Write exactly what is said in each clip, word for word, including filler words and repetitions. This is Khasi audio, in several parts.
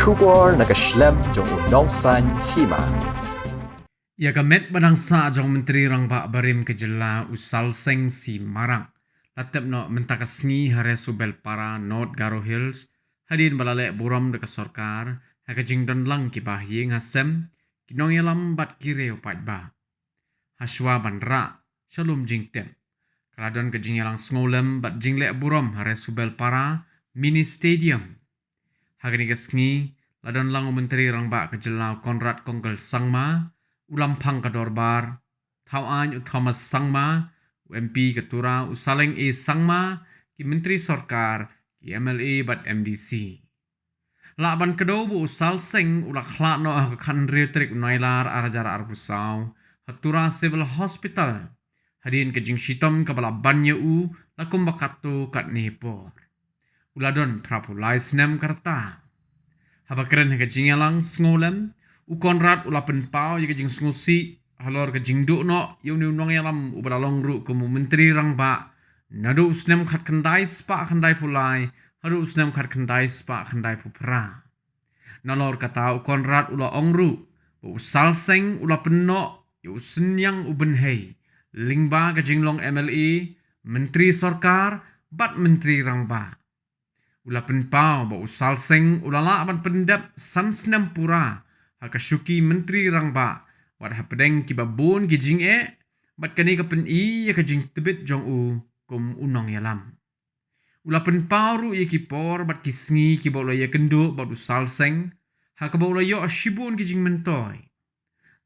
Khubor na ka shlem jong u Nongsaiñ Hima. Ïa ka met ba dang sah jong u Myntri Rangbah barim ka jylla u Salseng C Marak la tep noh mynta ka sngi ha Resubelpara, North Garo Hills, hadien ba la leh burom da ka sorkar ha ka jingdon lang ki bahaïing hasem, ki nongïalam bad ki riew paidbah. Hashwa ban rah sha lum jingtep, ka la don ka jingïalang sngewlem bad jingleh burom ha Resubelpara Mini Stadium. Ha kane ka sngi la don lang u Myntri Rangbah ka jylla u Conrad Kongkal Sangma, u Lamphang ka Dorbar Thawaiñ u Thomas Sangma, u M P ka Tura u Saleng A Sangma, ki myntri sorkar, ki M L A bad M D C. Lah ban kdew ba u Salseng u la khlad noh ha ka khathynriew tarik u Nailar arhajar arphew saw ha Tura Civil Hospital, hadien ka jingshitom kaba la ban ïa u la kumba katto katne por. U la don phraphew lai snem ka rta. Haba kren ha ka jingïalang sngewlem, u Conrad u la pynpaw ïa ka jingsngewsih halor ka jingduh noh ïa une u nongïalam uba la long ruh kum u Myntri Rangbah naduh u snem khatkhyndai spah khyndaiphew lai haduh u snem khatkhyndai spah khyndaiphew phra. Nalor kata u Conrad u la ong ruh ba u Salseng u la pynnoh ïa u synñiang u bynhei lyngba ka jinglong M L A, myntri sorkar bad myntri rangbah. U la pynpaw ba u Salseng u la lah ban pyndep san snem pura ha ka shuki myntri rangbah, wat hapdeng kiba bun ki jingeh, bad kane ka pyni ïa ka jingtbit jong u kum u nongïalam. U la pynpaw ruh ïa ki por bad ki sngi kiba u la ïakynduh bad u Salseng, ha kaba u la ïoh shibun ki jingmyntoi.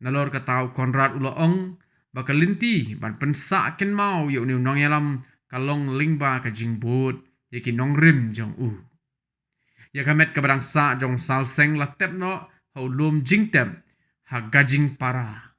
Nalor kata u Conrad u la ong ba ka lynti ban pynsah kynmaw ïa une u nongïalam ka long lyngba ka jingbud ïa ki nongrim jong u. Ïa ka met kaba dang sah jong u Salseng la tep noh ha u lum jingtep ha Gajingpara.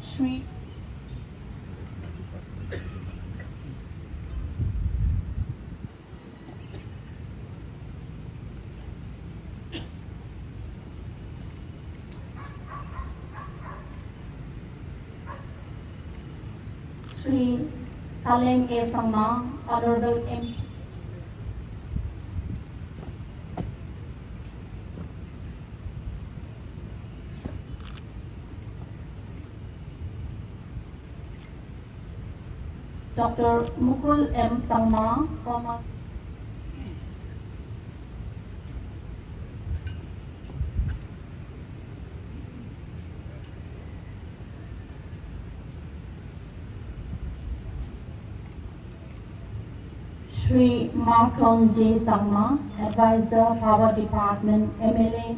Shri Shri Saleng A Sangma, Honorable M P. Doctor Mukul M Sangma, former Shri Marton J Sangma, Advisor, Power Department, M L A.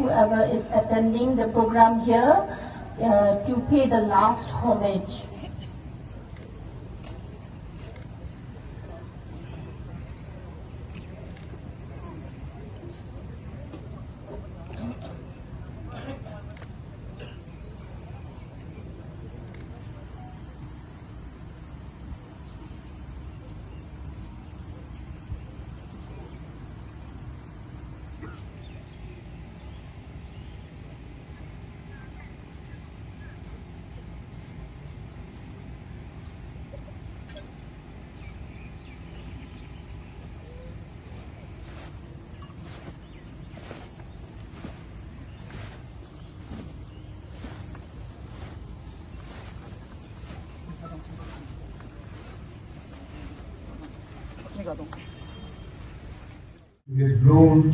Whoever is attending the program here, uh, to pay the last homage. His role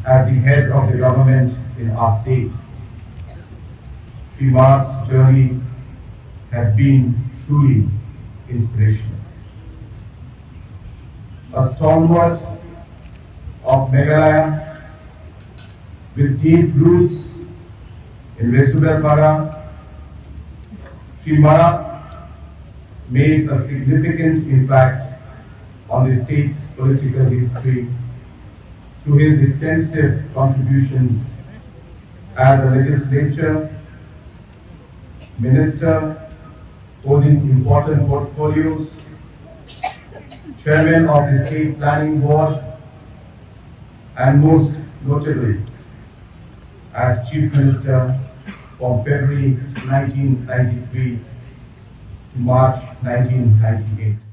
as the head of the government in our state, Shri Marak's journey has been truly inspirational. A stalwart of Meghalaya with deep roots in Resubelpara, Shri Marak made a significant impact on the state's political history through his extensive contributions as a legislator, minister holding important portfolios, chairman of the State Planning Board, and most notably as Chief Minister from February nineteen ninety-three to March nineteen ninety-eight.